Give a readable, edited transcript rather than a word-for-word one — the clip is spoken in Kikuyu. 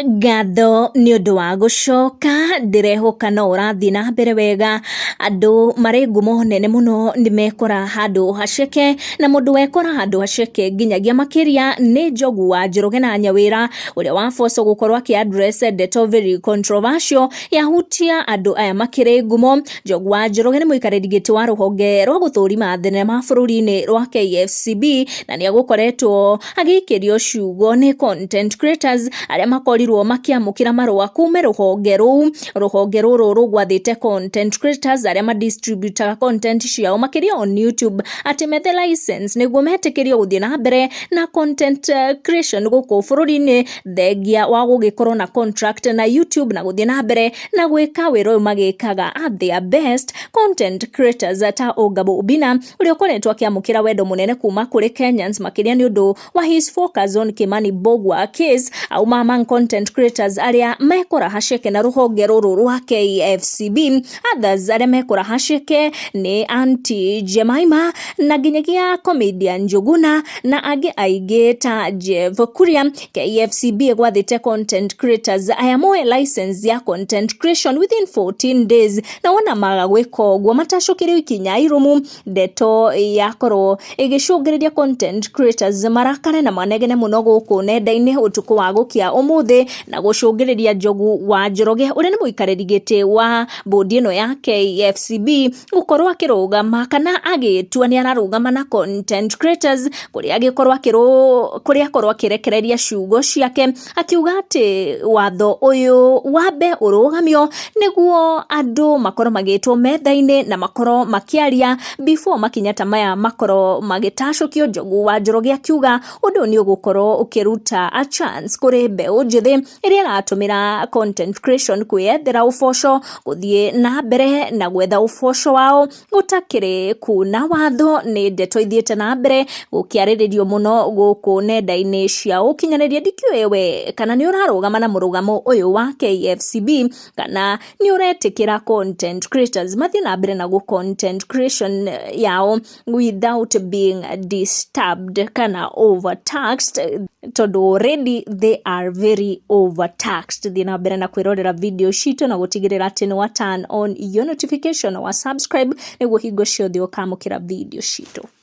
Ngatho nĩ ũndũ wa gũcoka, ndĩrehoka no ũrathiĩ na mbere wega. Andũ marĩ ngumo nene mũno nĩ mekora handũ haceke, na mũndũ wekora handũ haceke nginyagia makĩria nĩ Njogu wa Njoroge na Nyawĩra, ũrĩa wabocwo gũkorwo akĩ address ndeto very controversial yahutia andũ aya makĩrĩ ngumo. Njogu wa Njoroge nĩ mũikarĩri gĩtĩ wa rũhonge rwa gũthũrima thenema bũrũri-inĩ rwa KFCB, na nĩ agũkoretwo agĩikĩrio ciugo nĩ content creators arĩa makorirwo makĩamũkĩra marũa kume rũhonge rũu. Rũhonge rũrũ rũgwathĩte content creators arĩa madistributaga content ciao makĩria on YouTube atĩ methe license nĩguo metĩkĩrio gũthiĩ na mbere na content creation gũkũ bũrũri-inĩ, thengia wa gũgĩkorwo na contract na YouTube na gũthiĩ na mbere na gwĩka wĩra ũyũ magĩkaga at their best. Content creators ta Ogabo Obina, ũrĩa ũkoretwo akĩamũkĩra wendo mũnene kuma kũrĩ Kenyans makĩria nĩ ũndũ wa his focus on Kimani Mbugua case, auma among content creators arĩa mekora haceke na rũhonge rũrũ rwa KFCB. Others arĩa mekora haceke nĩ Auntie Jemima na nginyagia comedian Njuguna na angĩ aingĩ ta Jeff Kuria. KFCB ĩgwathĩte content creators aya moe license ya content creation within 14 days, na wona maga gwĩka ũguo matacũkĩrio ikinya irumu. Ndeto yakorwo ĩgĩcũngĩrĩria content creators marakare na manegene mũno gũkũ nenda-inĩ ũtukũ wa gũkia ũmũthĩ, na gũcũngĩrĩria Njogu wa Njoroge, ũrĩa nĩ mũikarĩri gĩtĩ wa bodi ĩno ya KFCB, gũkorwo akĩrũgama kana agĩtua nĩ ararũgama na content creators, kũrĩa agĩkorwo akĩrũ kũrĩa akorwo akĩrekereria ciugo ciake akiuga atĩ watho ũyũ wambe ũrũgamio nĩguo andũ makorwo magĩtwo metha-inĩ na makorwo makĩaria before makinya ta maya makorwo magĩtacũkio. Njogu wa Njoroge akiuga ũndũ ũyũ nĩ ũgũkorwo ũkĩruta a chance kũrĩ mbeũ njĩthĩ ĩrĩa ĩratũmĩra content creation kwĩyethera ũboco, gũthiĩ na mbere na gwetha ũboco wao gũtakĩrĩ kuna watho. Nĩ ndeto ithiĩte na mbere gũkĩarĩrĩrio mũno gũkũ nenda-inĩ cia ũkinyanĩria. Ndikĩũĩ we kana nĩ ũrarũgama na mũrũgamo ũyũ wa KFCB kana nĩ ũretĩkĩra content creators mathiĩ na mbere na gũ content creation yao without being disturbed kana overtaxed, tondũ already they are very overtaxed. Thiĩ na mbere na kwĩrorera video citũ na gũtigĩrĩra atĩ nĩ wa turn on your notification, wa subscribe, nĩguo hingo ciothe ũkamũkĩra video citũ.